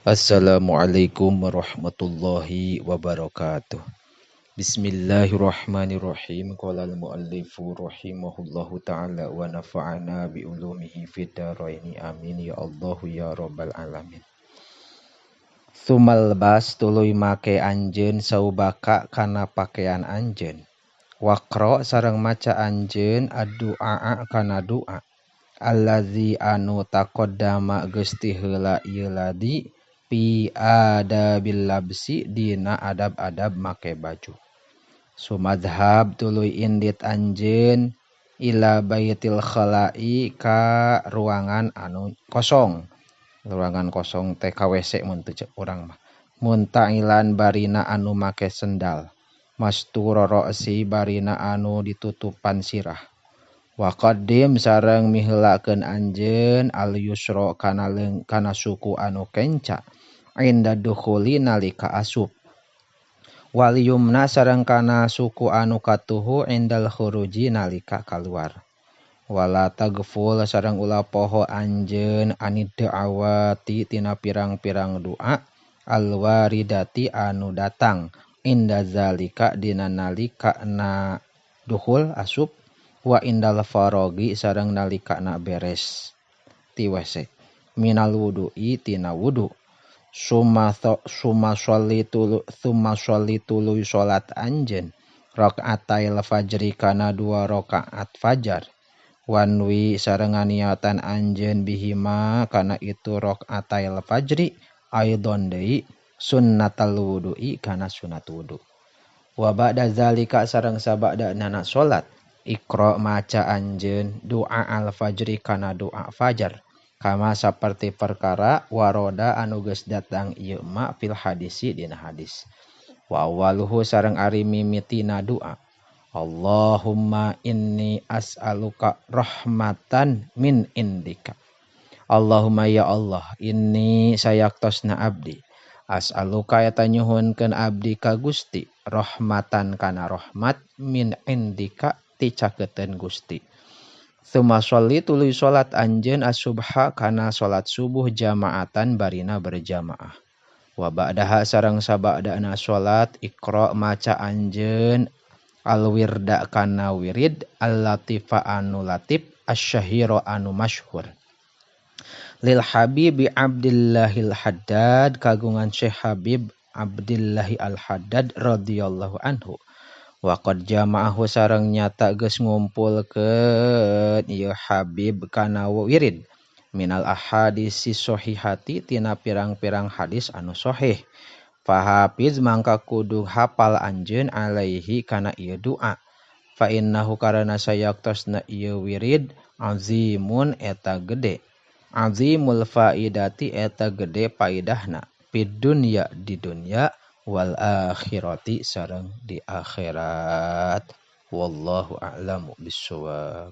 Assalamualaikum warahmatullahi wabarakatuh. Bismillahirrahmanirrahim. Qala al-muallifu rahimahullahu ta'ala wa nafa'ana bi ulumihi fid dharaini. Amin ya Allah ya rabbal alamin. Tsumal bas tuluy make anjeun saubaka kana pakaian anjeun. Waqra sareng maca anjeun ad-du'a kana du'a. Allazi anu taqaddama geus ti heula ieu ladzi fi adabil labsi dina adab-adab make baju. Sumadhab tuluy indit anjeun ila baitil khala'i ka ruangan anu kosong. Ruangan kosong teh ka WC mun teu ceuk urang mah. Muntailan barina anu make sendal. Mastura ra'si barina anu ditutupan sirah. Wa qaddim sareng miheulakeun anjeun al yusra kana leung kana suku anu kenca inda dukhuli nalika asup. Wal yumna sareng kana suku anu katuhu indal khuruji nalika kaluar. Wala tagful sareng ulah poho anjeun anid da'awati tina pirang-pirang doa alwaridati anu datang inda zalika dina nalika na dukhul asup wa indal farogi sareng nalika na beres ti WC minal wudu'i tina wudu. Summa sholli tuluy salat anjeun rakaatail fajri kana 2 rakaat fajar wanwi sareng niatan anjeun bihima kana itu rakaatail fajri aidon deui sunnatal wudu'i kana sunat wudu. Wa ba'da zalika sareng sabada nana salat iqra maca anjeun doa al fajri kana doa fajar kama saperti perkara waroda anu geus datang ieu ma fil hadisi dina hadis. Wa awaluhu sareng ari mimitina doa Allahumma inni as'aluka rahmatan min indika. Allahumma ya Allah inni sayaktosna abdi as'aluka eta nyuhunkeun abdi ka Gusti rahmatan kana rahmat min indika ti caketeun Gusti. Tsumma sholli tuluy salat anjeun as-subha kana salat subuh jamaatan barina berjamaah. Wa ba'daha sareng sabadana salat iqra maca anjeun al-wirda kana wirid al-latifa anu latif asy-syahira anu masyhur. Lil Habibi Abdillahil Haddad kagungan Syekh Habib Abdillahi Al-Haddad radhiyallahu anhu. Wa qad jama'ahu sareng nyata geus ngumpulkeun ieu Habib kana wirid minal ahadisi sahihati tina pirang-pirang hadis anu sahih. Fahafiz mangka kudu hafal anjeun alaihi kana ieu doa. Fa innahu karana sayaktosna ieu wirid azimun eta gede. Azimul faidati eta gede paidahna fid dunya di dunya wal akhirati sareng di akhirat. Wallahu a'lamu bissawab.